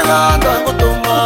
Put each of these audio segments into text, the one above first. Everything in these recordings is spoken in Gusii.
Nyanza ngotoma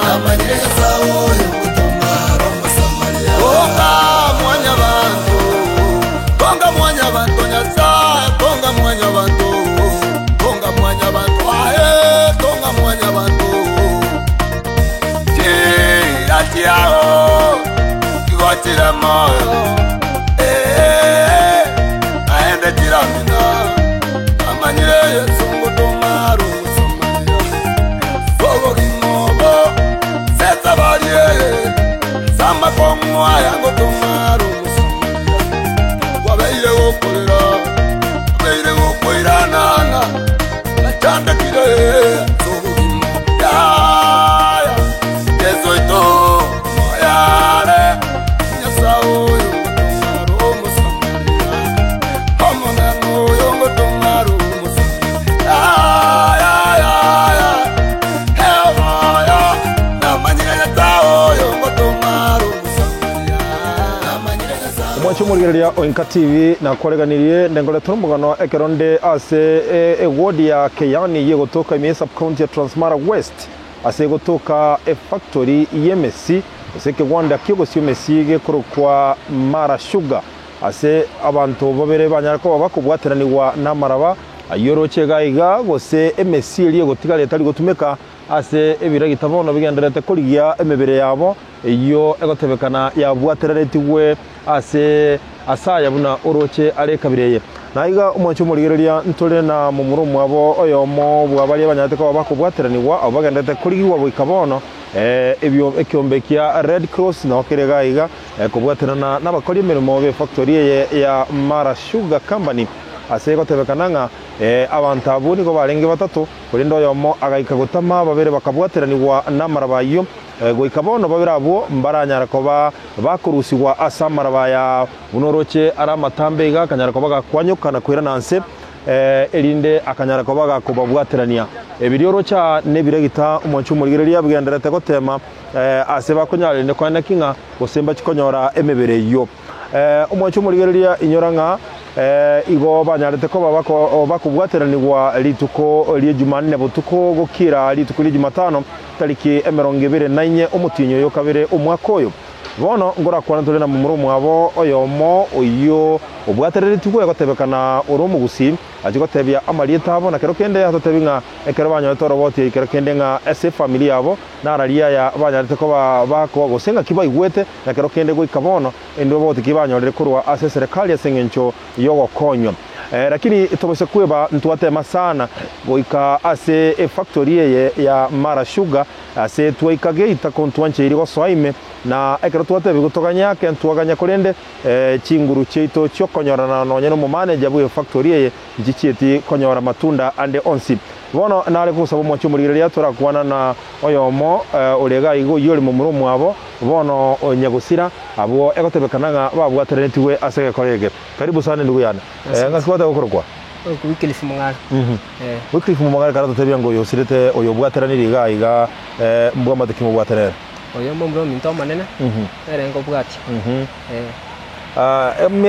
Namanyire Nyasaye oyo ngotoma Omosamariya. Konga mwanyabanto, konga mwanyabanto Nyasaye, konga mwanyabanto, konga mwanyabanto aye, konga mwanyabanto. Chira chiao chigochire moyo, eh, naende chiramina. Namanyire Yesu ngotoma Omosamariya. Obogima obo sesabari eye, samakong'u aya ngotoma Omosamariya. Kwabeire gokorera, kwabeire gokoiranana, nachandekire ase obogima. Yaya, Yeso oito moyare, Nyasae oyo ngotoma Omosamariya. Omonene oyo ngotoma Omosamariya. Yaya, yaya, eomoyo, namanyire Nyasae oyo ngotoma Omosamariya. Namanyire Nyasae. Omwanche omorigereria o Inka TV nakwareganirie ndengoretera omogano ekero nde ase eward ya Keyani yegotoka ime ye subcounty ya Transmara West ase egotoka efactory y'emesi gose ekegwanda ki'ogosia emesi gekorokwa Mara Sugar ase abanto babere banyare koba bakobwateranigwa namaraba ayio oroche iga iga gose emesi eria egotigara etari gotumeka Ase ebiragita bono bigendererete korigia emebere yabo, eyio egotebekana yabwateranetigwe ase Asaya buna orooche are ekabira eye. Na aiga omwanche omorigereria ntore na momura omwabo oyomo bwa baria banyarete koba bakobwateranigwa, abwo bagendererete korigigwa goika bono. Ebio ekiombe kia Red Cross nao kere iga aiga kobwaterana nabakori emeremo b'efactory eye ya Mara Sugar Company, ase egotebekana ng'a abanto abwo nigo barenge batato. Korende oyomo agaika gotama, babere bakabwateranigwa namaraba ayio. Goika bono babere abwo mbaranyare koba bakorusigwa ase amaraba aya, buna orooche are amatambe iga akanyara koba gakwanyoka na koirana nse, erinde akanyara koba gakobabwaterania. Ebiria orooche aa nebiregita omwancho omorigereria bigendererete goteema ase bakonyara rende koenda ki ng'a gose mbachie konyora emebere eyio. Omwancho omorigereria inyora ng'a igo banyarete koba bakobwateranigwa rituko rie Jumanne botuko gokira rituko rie Jumatano tariki 24 omotienyi oyo kabere omwaka oyo. Bono ngorakwane tore na momura omwabo oyomo oyio obwatereretigwe gotebekana ore omogusii Achia gotebia amarieta abo, na kero kende atotebi ng'a ekero banyorete oroboti eri kero kende ng'a ase efamiri yabo nararia aya banyarete koba bakoa gose ng'aki baigwete, na kero kende goika bono endoboti ki banyorire korwa ase eserekari ase engencho y'ogokonywa. Lakini tobose kweba ntwatema sana goika ase efactory eye ya Mara Sugar ase twaika geita ko ntwancheiri gosoa ime, na ekero twatebigwe toganye ake ntwaganya korende Chinguru chiaito chi'okonyorana nonya nomomanager bw'efactory eye nchichieti konyora matunda ande onsi. Bono nare gosaba omwanchi omorigereria torakwana na oyomo ore iga iga oyio ore momura omwabo bono nyagosira abwo egotebekana ng'a babwateranetigwe ase egekora eke. Karibu sana endugu yane. Ng'aki gwateba gokorokwa? Wycliffe Mong'are. Wycliffe Mong'are kare totebia ng'a oyo osirete oyo obwateranire iga iga mbwamate ki mobwaterere? Oyo momura ominto omonene, nere nkobwatia.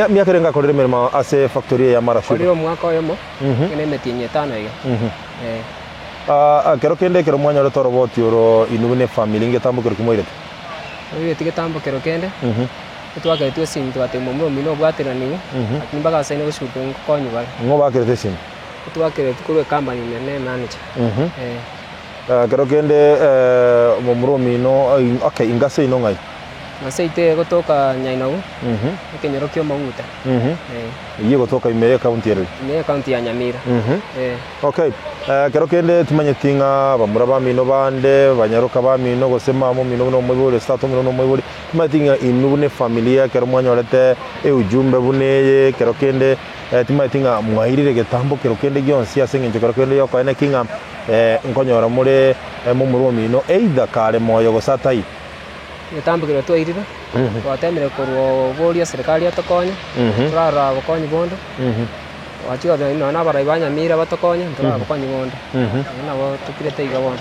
Emiaka ere ngakorire emeremo ase factory eye ya Mara Sugar. Nkorire omwaka oyomo, na emetienyi etano iga. Kero kende ekero mwanyorete oroboti oro inwe buna efamiri ngetambo kero ki mwairete? Twairete getambo kero kende, etwakeretwe esimi twatebiwa momura omino obwateranigwe, lakini mpaka ase goshuka nkokonywa bare. Ng'o bakerete esimi? Etwakeretwe korwa ecompany ime ne emanager. Ekero kende momura omino, okay, inga seino ng'ai? Inga seito egotoka Nyainogu, ekenyoro kia Omoguta. Eyio egotoka ime y'ecounty ere? Ime y'ecounty ya Nyamira. Okay, ekero kende timanyeti ng'a bamura bamino bande, banyaroka bamino, gose mama omino buna omoibori, gose tata omino buna omoibori, timanyeti ng'a inwe buna efamilia ekero mwanyorete eujumbe buna eye, ekero kende timanyeti ng'a mwairire getambo kero kende gionsi ase eng'encho kero kende yokoeneki ng'a Nkonyora more momura omino, either kare moyo gose atai. Egetambo keria twairire, twatemire korwa oboria eserikari etokonye, torarora obokonyi bonde, twachia goteba nonya na abarai ba Nyamira batokonye, ntorarora obokonyi bonde, naende nabo tokirete iga bono.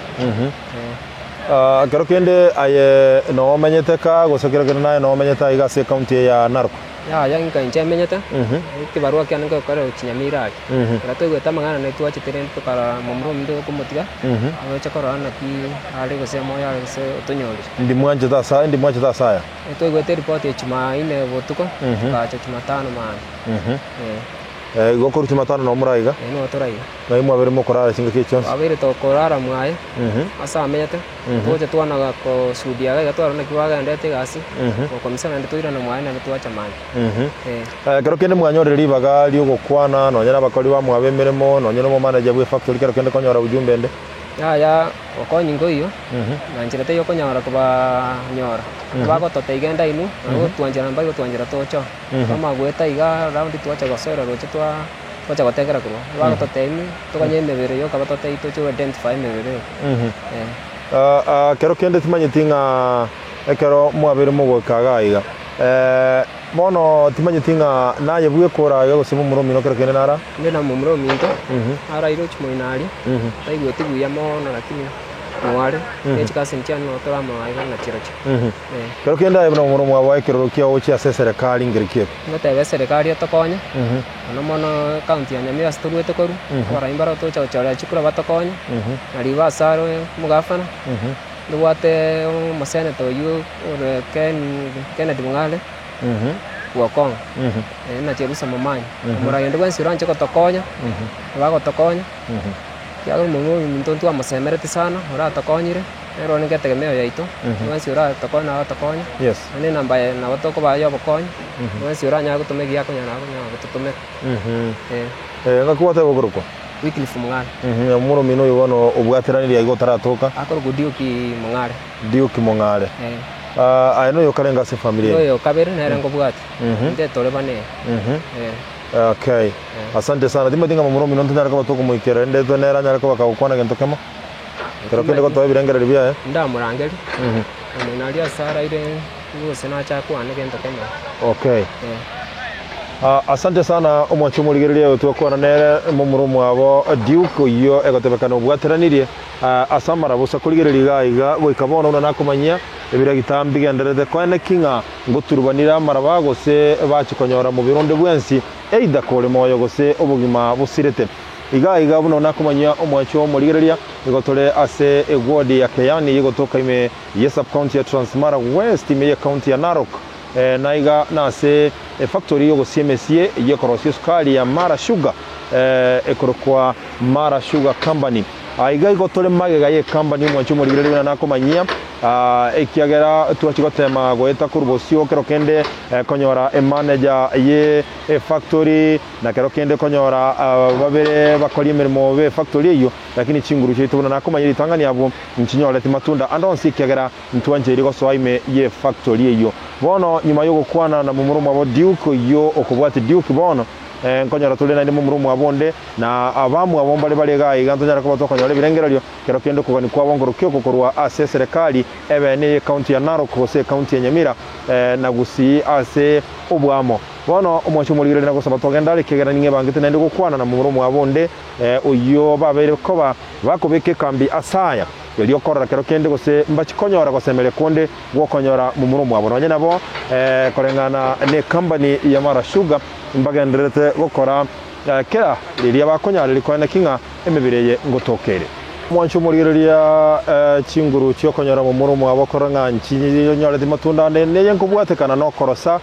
Ekero kende aye nomenyete ka gose kero kende naye nomenyete aiga ase ecounty eye ya Narok? Yaya inka inche emenyete, ekebarua kiane ngekorera gochia Nyamira aria. Ekero twaigwete amang'ana naye twachete rende tokarora momura ominto okomotiga, agocha korora naki are gose moyo are gose otonyorire. Ndimwanchete ase ndimwanchete ase aya. Twaigwete eripoti ya Jumaine botuko, togacha Jumatano maambia. Eh. Igo korwa Jumatano nabo moraiga? Eh, nigo toraiga. Naki mwabeire mokorara chingaki echi chionsi? Twabeire tokorara mwaye, ase amenyete, togocha twana kosudia iga iga twarora naki bagendete egasi, gokomisa naende toirana mwaye naende twacha mambia. Eh. Ekero kende mwanyorire ribaga ri'ogokwana nonya nabakori bamwabo emeremo, nonya nomomanager bw'efactory kero kende konyora ujumbe ende. Yaya gokonya nkoiyo, na nchera teiyo okonyora kobanyora, bagototebia genda inwe, nabo gotwanchera mbari gotwanchera toche oo. Twamanya goeta igaa round twacha gosoera roche twa twacha gotekera korwa oo, bagototebia toganye emebere yoka batotebie toche go identify emebere eye, eh. Kero kende timanyeti ng'a ekero mwabeire mogoika igaa iga, bono timanyeti ng'a naye bweka ore iga gose momura omino kero kende nara? Inde na momura ominto, araire ochia moino aria, taigweti buya mono lakini noare, ne chikasini chiane nabo tore amo iga na chirochio. Eh. Kero kende aye buna momura omwabo ekeroro kiao gochia ase eserekari nkere ki eke? Ngoteba eserekari etokonye, mono mono ecounty ya Nyamira ase toruete korwa, abarai mbaro togocha gochorera chikura batokonye, na ribaga ase aro omogafana, ntobwate omoseneta oywo ore Ken Kennedy Mung'are, bw'Okong'o, na Jerusa Momanyi. Omorai onde bwensi oranche gotokonya, bagotokonya, ekiagera omong'ina oyo ominto ntwamosemereti sana, oratokonyire, nere one ngetegemeo yaito, onde bwensi oratokonye nagatokonye, Yes. naende enamba eye nabo tokobaa ya obokonyi, onde bwensi oranyare gotoma egiya akonyara akonyara gototomera. Eh. Ng'aki gwateba okorokwa? Wycliffe Mung'are. Omwana omino oyo bono obwateranirie aiga otaratoka? Akorokwa Dioki Mung'are. Dioki Mung'are. Eh. Ah, aye noyo okarenge ase efamiri eye? Noyo okabere nere nkobwate. Intwe tore bane. Eh. Okay. Asante sana. Timanyeti ng'a momura omino ntonyare koba tokomoikera rende nere anyare koba kagokwana gento kemo? Ekero kende gotoa ebirengererio biaye. Ndamorangerie. Omonene aria ase araire gose nache akwane gento kemo. Okay. Eh. Ah, asante sana omwanchi omorigereria oyo twakwana nere momura omwabo Duke oyio egotebekana obwateranirie ah, ase amarabosa korigereria iga iga goika bono buna nakomanyia ebiregita mbigendererete koeneki ng'a ngoturubanire amaraba gose bache konyora mobere onde bwensi either kore moyo gose obogima bosirete. Iga iga buna nakomanyia omwanchi omorigereria igo tore ase eward ya Keyani egotoka ime ye sub-county ya Transmara West ime ye county ya Narok. Na iga nase efactory y'ogosia emesie y'ekorosia esukari ya Mara Sugar ekorokwa Mara Sugar Company. Aiga igo tore magega y'ecompany omwanchi omorigereria buna nakomanyia ekiagera twachia gotema goeta korwa bosio kero kende konyora emanager ye efactory na kero kende konyora babere bakori emeremo b'efactory eyio lakini chinguru chiaito buna nakomanyia ritang'ani abwo nchinyoreti matunda ande onsi ekiagera Ntwancheiri gosoa ime y'efactory eyio. Bono nyuma y'ogokwana na momura omwabo Duke oyio okobwatia Duke bono, nkonyora tore naende momura omwabo onde, na abamwabo mbare bare igaa iga ntonyare koba tokonyora ebirengererio kero kende okogania kwabo nkorokia oko korwa ase eserekari ebe neye county ya Narok gose ecounty ya Nyamira na Gusii ase oboamo. Bono omwanchi omorigereria nagosaba togende are ekiagera ning'ebangete naende gokwana na momura omwabo onde oyio babeire koba bakobeka ekambi ase aya. Erio okorora kero kende gose mbachikonyora gosemeria konde gw'okonyora momura omwabo. Nonye nabo, koreng'ana necompany ya Mara Sugar mbagendererete gokora kera riria bakonyara koeneki ng'a emebere eye ngotoka ere. Omwancho omorigereria chinguru chi'okonyora momura omwabo okorora ng'a nchinyoreti matunda ande neye nkobwatekana nokorosa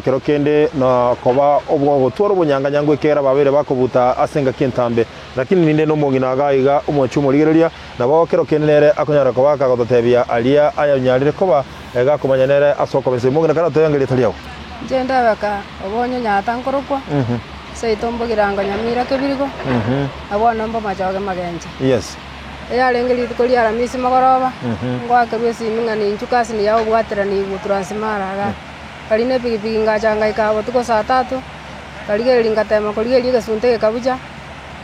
kero kende na koba obw'ogotwara obonyanganyangu ekiagera babeire bakobuta ase engaki entambe. Lakini ninde nomong'ina iga iga omwancho omorigereria Nabo kero kende nere akonyara koba akagototebia aria ayanyarire koba gakomanya nere ase okoba ense. Omong'ina karatebe ng'a erieta riao. Inche ndebeka obonyo nyata nkorokwa, seito mbogirango nyamira kebirigo, na bono mbomachoge magencho. Yes. Eyarenge rituko ria Aramisi mogoroba, ngoakerwa esimi ng'a ninchu cousin yao obwateranigwe Transmara igaa. Nkarina epikipiki ngacha ngaika botuko saa tatu, nkarigereria ngatema korigereria egesunte gekabucha.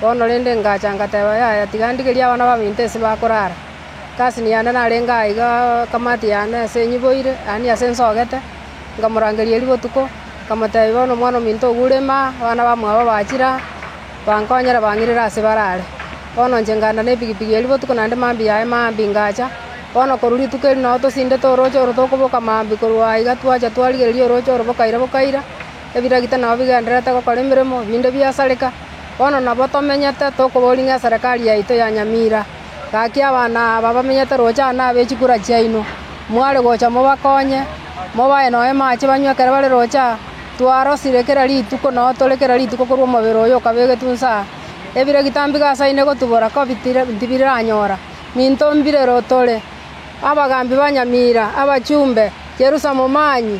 Bono rende ngacha ngateba, Yaya, tiga ndigerie abana baminto ase bakorara. Cousin yane narenge aiga kamati yane ase nyiboire, yaani ase nsogete, nkamorangeria erio botuko, nkamotebia bono omwana ominto ogure ime aa, abana bamwabo bachire aa, bankonyera bang'irera ase barare. Bono inche nkaenda na epikipiki eria botuko naende mambia yaye maambia ngacha, bono korwa rituko eri noo tosindete oroche oro tokoboka maambia korwa aiga twacha twarigereria oroche oro bokaira bokaira. Ebiragita nabo bigendererete gokora emeremo, ebinde biasareka. Bono nabo tomenyete tokoboria ng'a eserekari yaito ya Nyamira, gaki abana aba bamenyete roche aa nabe chikura chiaino, mware gocha mobakonye, mobae nonya amache banywe ekero bare roche aa, twarosire kera rituko noo tore kera rituko korwa omobere oyo okabegetwe inse aa. Ebiregita mbigasaine gotubora ko bitire ntibiranyora, minto mbirero tore. Abagambi ba Nyamira, abachumbe, Jerusa momanyi,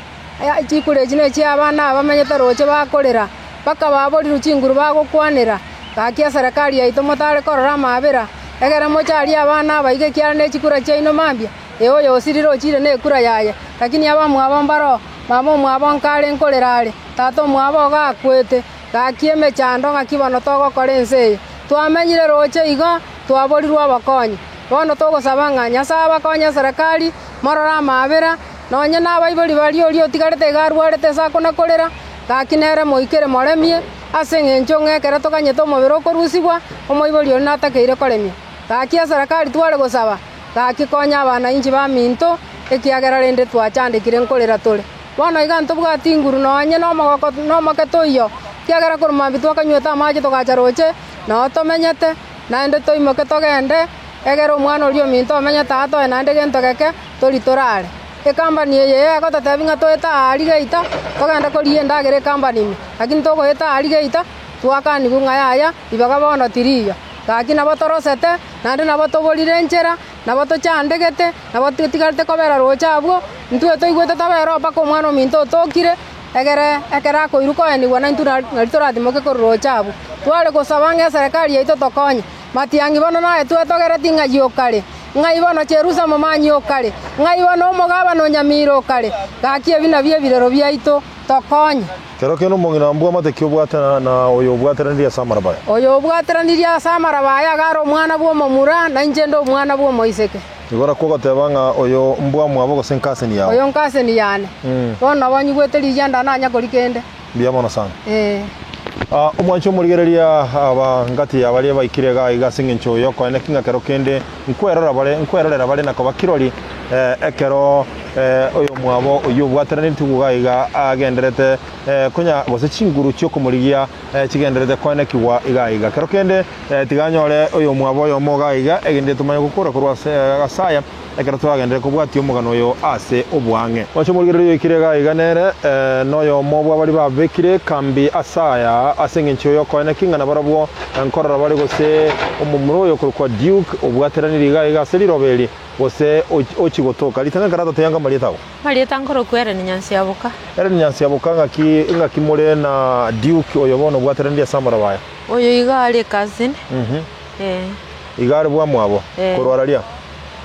chikura echi nechi'abana aba bamenyete roche bakorera, bakababorirwe chinguru bagokwanera, Gaki eserekari yaito motare korora amaabera, ekero mocharie abana aba iga ekiagera nechikura chiaino mambia, ee oyo osirire ochire nekura yaye, lakini abamwabo mbaroo, mama omwabo nkare nkorera are, tata omwabo iga akwete. Gaki emechando ng'aki bono togokora ense eye? Twamenyire roche igo, twaborirwe obokonyi. Bono togosaba ng'a Nyasae abakonye eserekari, morore amaabera, Nonye nabaibori baria oria otigarete iga arwarete ase akona-korera, gaki nere moikere moremie, ase engencho ng'a ekero toganyete omobere okorusigwa, omoibori oria natakeire koremia. Gaki eserekari tware gosaba, gaki konya abana inche baminto, ekiagera rende twachandekire nkorera tore. Bono iga ntobwati inguru nonye nomogoko nomoke toiyo, ekiagera korwa mambia twakanywete amache togacha roche, noo tomenyete, naende toimoke togende, egere omwana oria ominto omenyete aa toe naende gento geke, tori torare. Ekambani eye egototebia ng'a toete aa rigeita, togende koria endagera ekambani ime, lakini togoeta aa rigeita, twakanigwe ng'a yaya, ribaga bono tiriiyo. Gaki nabo torosete, naende nabo toborire enchera, nabo tochandegete, nabo totigarete kobera roche abwo, intwe toigwete tobere oo mpaka omwana ominto otokire, egere ekero akoirwa koenigwa naintwe nari toratimoke korwa roche abwo. Tware gosaba ng'a eserekari yaito tokonye. Matiang'i bono naye twetogeretie ng'ai okare, ng'ai bono Jerusa momanyi okare, ng'ai bono omogabana o Nyamira okare, gaki ebi nabio ebirero biaito, tokonye. Kero kende omong'ina mbwamate ki obwate na oyo obwateranirie ase amaraba aye? Oyo obwateranirie ase amaraba aye iga are omwana bw'omomura, na inche nde omwana bw'omoiseke. Igo nakwo ogoteba ng'a oyo mbwamwabo gose nkaseni yao? Oyo nkaseni yane. Bono nabo nyigwete rigiya ndananya koria kende. Mbuya mono sana. Ee. Omwanche omorigereria aba ngati ya baria baikire iga iga ase engencho y'okoeneki ng'a kero kende nkwerora bare nkwerorera bare na koba kirori ekero oyomwabo oyio obwateranetie iga iga agenderete konya gose chinguru chi'okomorigia chigenderete koenekigwa iga iga. Kero kende tiga anyore oyomwabo oyomo iga iga erinde tomanye gokora korwa ase aya. Ekero toragenderere kobwatia omogano oyo ase oboang'e. Oche omorigereria oikire iga iga nere noyomo bw'abaria babekire ekambi ase aya, ase engencho y'okoeneki ng'a nabarabwo nkorora bare gose omomura oyo okorokwa Duke obwateranire iga iga ase riroba eri, gose ochia gotoka. Ritang'ani kare atoteyanga amarieta abo. Amarieta nkorokwa Ellen Nyansiaboka. Ellen Nyansiaboka ng'aki ng'aki more na Duke oyo bono obwateranire ase amaroba aya? Oyo iga are cousin. Ee. Iga are bwamwabo korwa raria.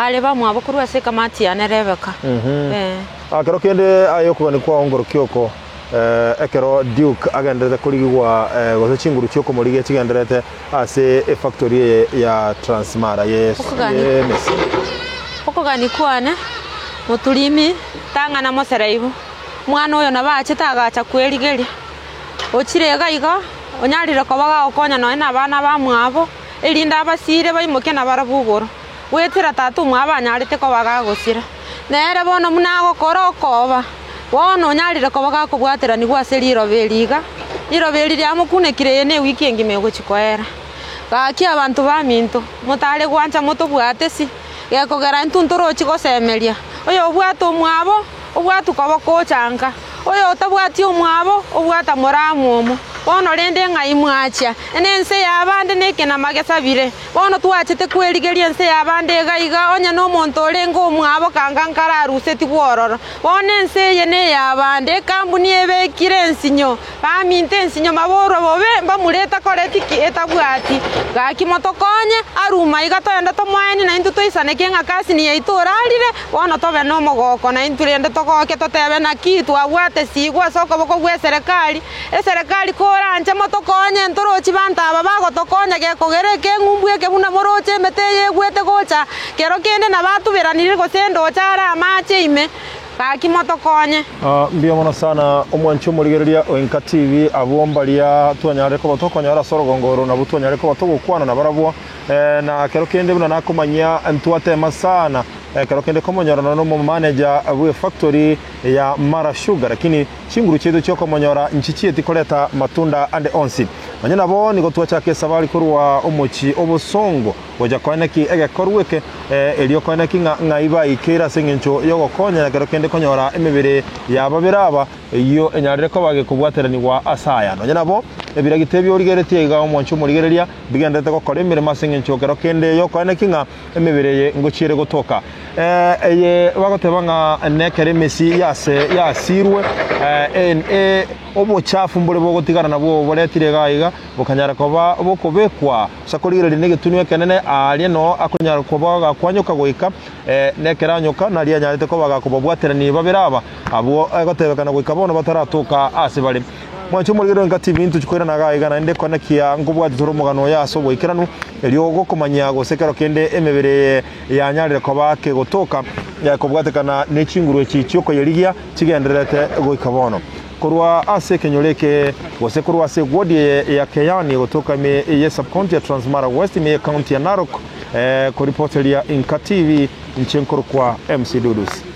Are bamwabo korwa ase ekamati yane Rebeka. Ee. Ekero kende aye okogania kwao ngorokia oko, ekero Duke agenderete korigigwa gose chinguru chi'okomorigia chigendererete ase efactory eye ya Transmara y'emesi. Okogania kwane, moturimi, tang'ana mosereibu, omwana oyo nabo achete agacha kwerigeria, ochire iga iga, onyarire koba gagokonya nonya na abana bamwabo, erinde abasire baimoke nabarabwo igoro. Goetera tata omwabo anyarete koba gagosira. Nere bono buna agokora okooba, bono onyarire koba gakobwateranigwa ase riroba eri iga, riroba eri riamokunekire eye newiki engima egochia koera. Gaki abanto baminto, motare gwancha motobwate si, gekogera intwe ntorochi gosemeria, oyobwate omwabo, obwatwe koba kocha nka, oyo otabwati omwabo, obwata moramwomo. Bono rende ng'ai mwachia? Nense y'abande nekenama gesabire. Bono twachete kwerigeria ense y'abande iga iga, onye nomonto orenge omwabo kanga nkararusetigwe ororo. Bono ense eye ney'abande, ekambuni ebekire ensinyo, baminto ensinyo maborwa bobe, mbamura etakoreti ki? Etabwati. Gaki motokonye, aruma iga toende tomoenie naintwe toisaneke ng'a kasini yaito orarire, bono tobe nomogoko naintwe rende togoke totebe naki twabwate sigwa ase okoboko gw'eserekari. Eserekari koranche motokonye, ntorochi banto aba bagotokonya gekogera ekeng'umbu eke buna moroche emete eye egwete gocha, kero kende nabatuberanire gose endoche are amache ime, gaki motokonye. Mbuya mono sana omwanchi omorigereria o Enka TV, abwo mbaria twanyarire koba tokonyora ase orogongo oro nabwo twanyarire koba togokwana nabarabwo, na kero kende buna nakomanyia ntwatema sana. Ekero kende komonyorana nomomanager bw'efactory ya Mara Sugar, lakini chinguru chiaito chi'okomonyora nchichieti koreta matunda ande onsi. Nonya nabo nigo twachaka esabari korwa omochie obosongo gocha koeneki egekorwa eke, erio koeneki ng'a ng'ai baikeire ase engencho y'ogokonya na kero kende konyora emebere ya babere aba eyio enyarire koba gekobwateranigwa ase aya. Nonya nabo ebiragita ebi origeretie iga omwanche omorigereria bigendererete gokora emeremo ase engencho kero kende y'okoeneki ng'a Emebere eye ngochiere gotoka, eye bagoteba ng'a nekero emesi yase yasirwe, obochafu mbore bogotigara nabwo boretire iga iga, bokanyara koba bokobekwa ase korigereria negetunwa ekenene aaria noo akonyara koba gakwanyoka goika, nekero anyoka naria anyarete koba gakobabwaterania babere aba, abwo egotebekana goika bono bataratoka ase bare. Mwanche omorigereria engati ebinto chikoirana iga iga naende konekia nkobwati tore omogano oyo ase oboikeranu, erio gokomanyia gose kero kende emebere eye yanyarire koba kegotoka kobwatekana ne chinguru echi chiokoyerigia chigendererete goika bono. Korwa ase ekenyoro eke gose korwa ase ewodi eye ya Keyani gotoka ime ye subcounty ya Transmara West ime ye county ya Narok, koripoteria Inka TV, inche nkorokwa MC Dudus.